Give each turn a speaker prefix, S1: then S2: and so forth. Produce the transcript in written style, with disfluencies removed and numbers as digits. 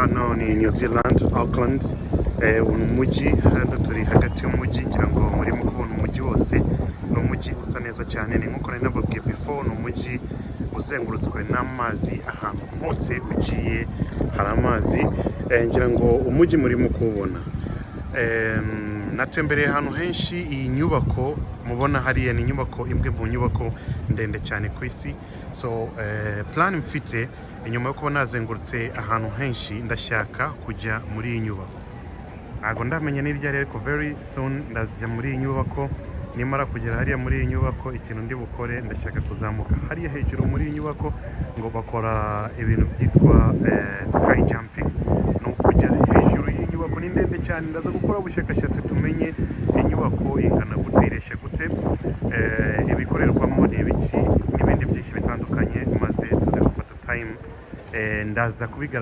S1: Hano ni New Zealand, Auckland, uyu mujyi. Hano turi hagati y'umujyi, ngira ngo murimo kubona umujyi wose. Ni umujyi usa neza cyane. Ni nk'uko nari nababwiye before, ni umujyi uzengurutswe n'amazi. Ahantu hose ugiye hari amazi. Ngira ngo umujyi murimo kuwubona. Natembereye ahantu henshi. Iyi nyubako mubona hariya ni inyubako imwe mu nyubako ndende cyane ku isi. So plan mfite inyuma yo kuba nazengurutse ahantu henshi, ndashaka kujya muri iyi nyubako. Ntabwo ndamenya n'iryari, ariko very soon ndajya muri iyi nyubako. Nimara kugera hariya muri iyi nyubako, ikintu ndi bukore, ndashaka kuzamuka hariya hejuru muri iyi nyubako. Ngo bakora ibintu byitwa sky jumping, ni ukujya hejuru y'inyubako. Ni ndende cyane. Ndaza gukora ubushakashatsi tumenye inyubako ingana gute, ireshya gute, ibikorerwamo ni ibiki, n'ibindi byinshi bitandukanye, maze tuze gufata time. Ndaza kubigaragaza.